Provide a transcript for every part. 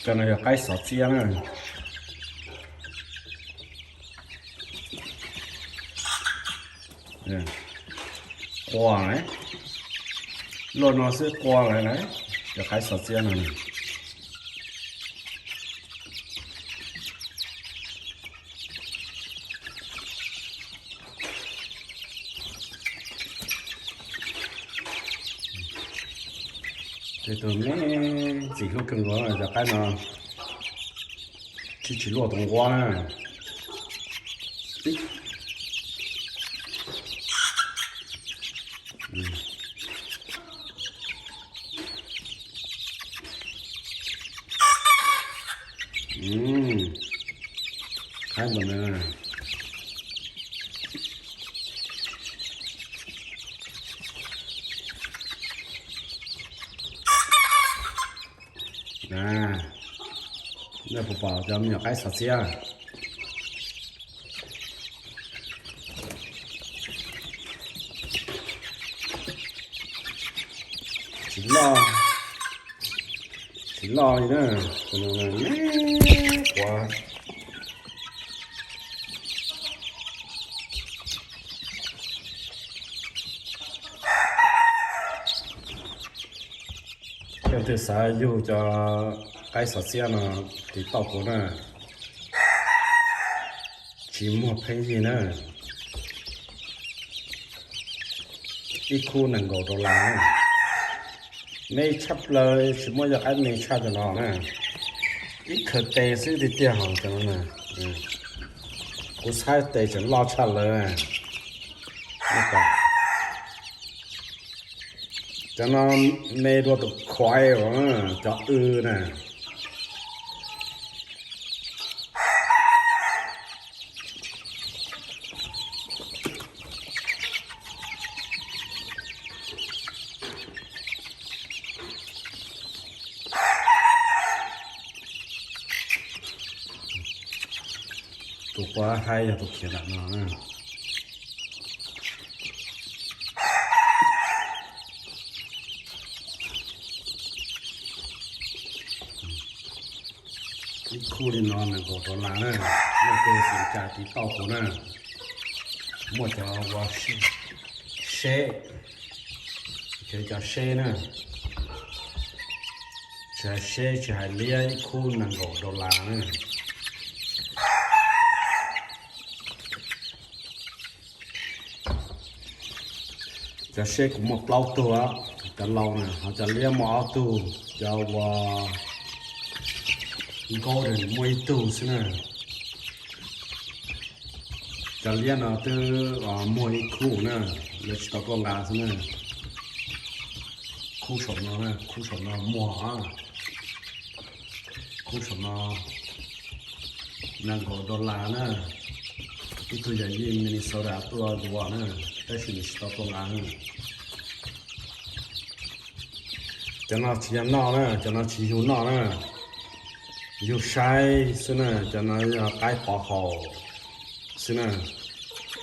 Cov no yog qaib xov txiab na. Qua na, luaj no xwb qua lawm na, cov qaib xov txiab no. Tej tus me ntxim hlub kawg nkaus cov qaib no, tsis tsis luaj tus nquab na. Qab npaum no. Nej puas pom cov me nyuam qaib xov txiab? Tsis loj, tsis loj li na. Ua, leej twg xav yug cov qaib xov txiab no tiv tauj kuv na, tsis muaj pheej yig na. Ib khub nees nkaum dollar na. Me tshaj plaws, tsis muaj yog qaib me tshaj cov no na. Ib khaws tes xwb tiag tiag hos cov no na. Kuv saib tes tseem loj tshaj lawm. Cov no me dua tus khuaiv, cov w na. Tus quav haib yog tus khiav ntawm no na. Ib khub li no nees nkaum dollar na, leej twg xav tiv tauj kuv na. Muaj cov ua seb, cov seb na, tsis hais seb tsis hais liab ib khub nees nkaum dollar na. Cov seb kuv muaj plaub tug, cov laus na, ho cov liab muaj ob tug, cov ua golden muaj ib tug xwb na. Cov liab no twb muag ib khub na, lawv tsis tau tuaj nqa xwb na. Khub saum no, khub saum no muag, khub saum no nees nkaum dollar na. Ib tug yawm yij Minnesota tuaj yuav na, tab sis nws tsis tau tuaj nqa na. Cov no tsis yog noj na, cov no tsis yug noj na, yug saib xwb na. Cov no yog qaib pov haum xwb na,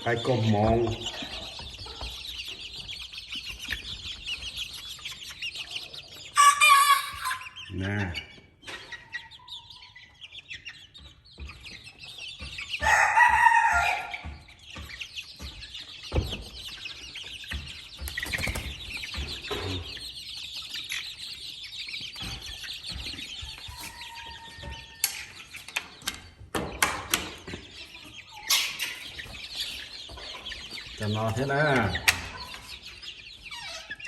qaib koob hmoov na. Cov no thiab na,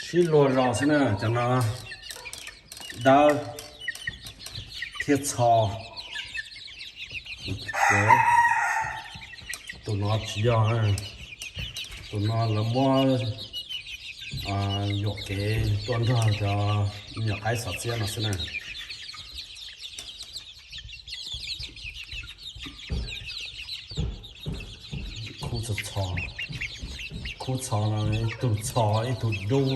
sib luag zog xwb na, cov no dawb thiab txho. Tus no tsis yog, tus no lawv muab yuam kev tuaj nrog cov me nyuam qaib xov txiab no xwb na. Khub txho, khub txho no ib tug txho ib tug dub,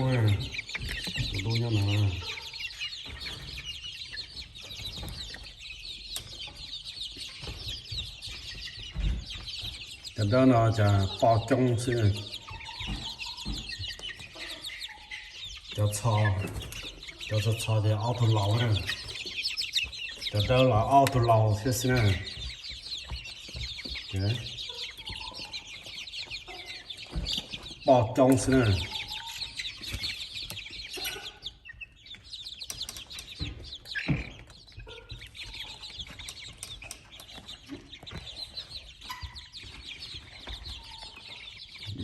tus dub nyob no. Cov dawb no cas poj coob xwb. Cov txho, cov txho txho ces ob tug laus na. Cov dawb los ob tug laus thiab xwb na. Poj coob xwb na.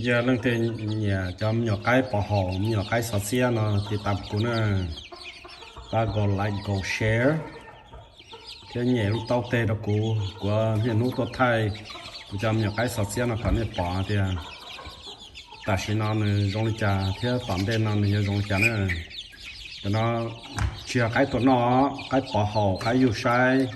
Yog leej twg nyiam cov me nyuam qaib pov haum, me nyuam qaib xov xiab no tiv tam kuv na, pab kom like, kom share thiab nyem lub taub teg rau kuv, kuv niaj hnub tuaj thaij kuv cov me nyuam qaib xov xiab no kom nej pom tias tam sim no nws zoo li cas thiab tom ntej no nws yuav zoo li cas na. Cov no tsis yog qaib tua noj, qaib pov haum, qaib yug saib.